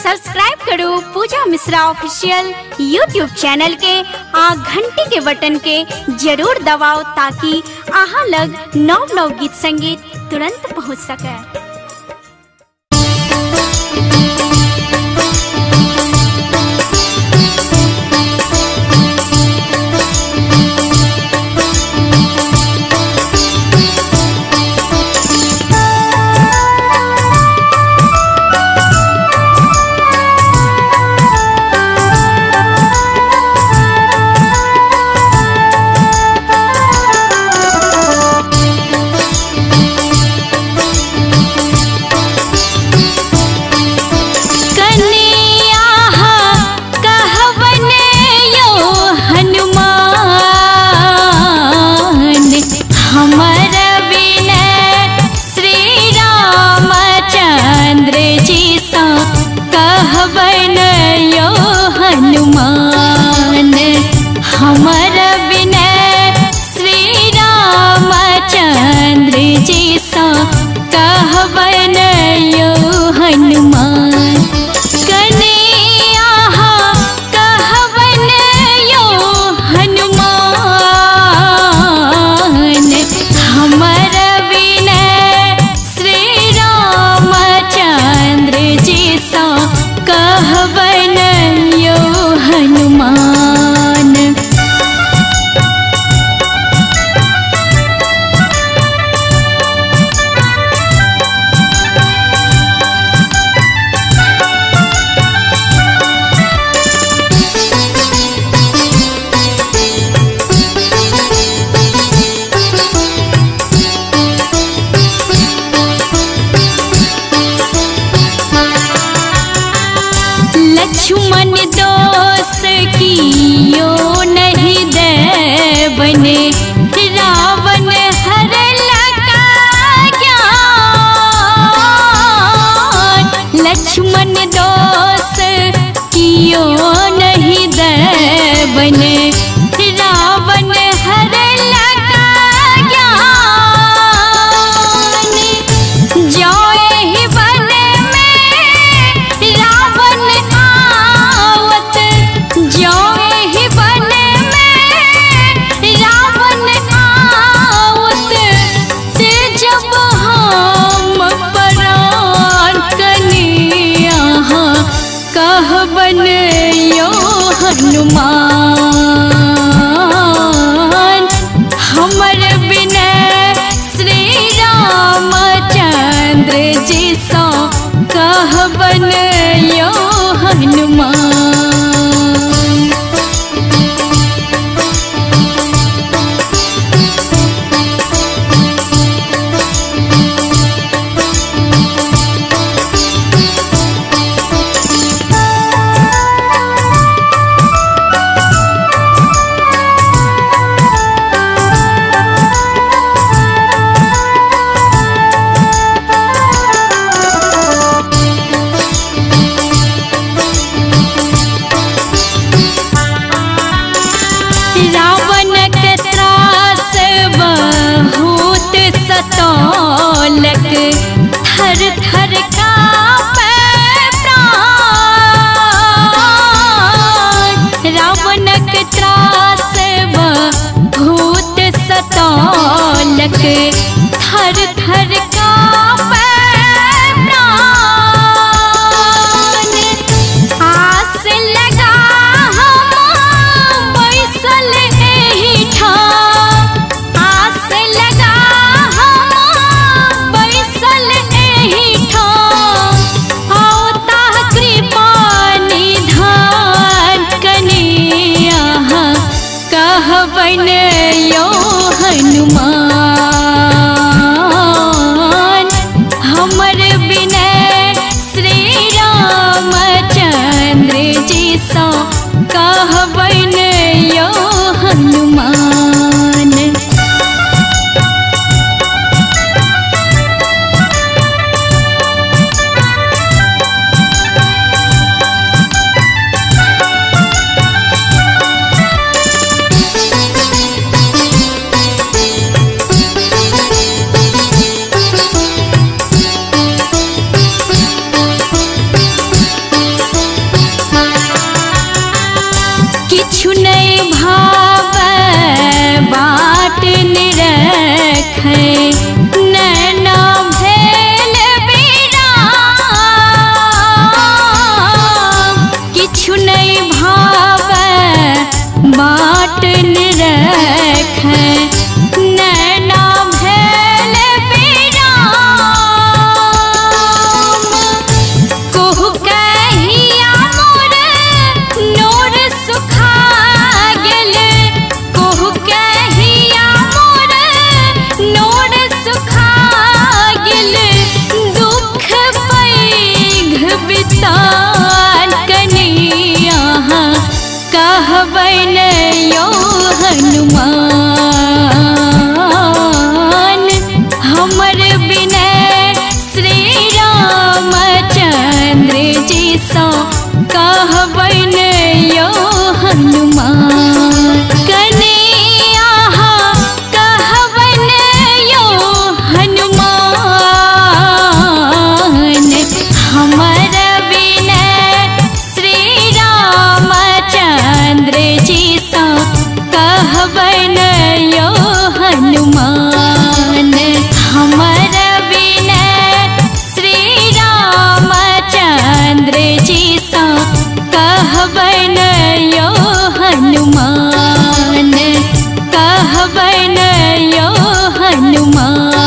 Subscribe करू पूजा Mishra official YouTube channel के आ घंटी के बटन के जरूर दबाओ ताकि अहाँ लग नव नव गीत संगीत तुरंत पहुँच सके। हनुमान हमर विनय श्री रामचंद्र जी सँ कहबन यो हनुमान। कन्हैया कहबन यो हनुमान हमर विनय श्री रामचंद्र जी सँ कहबन यो हनुमान। लक्ष्मण दोष कियो नहीं देवन रावण हर लका ज्ञान। लक्ष्मण दोष कियो नहीं देवन रावण हर लका ज्ञान। जो एहि वन में रावण आवत, जो एहि वन में रावण आवत, ते जब हम परान कनिया कहबन यो हनुमान। हमर विनय श्री रामचंद्र जी सँ कहबन यो हनुमान। बन यो हनुमान।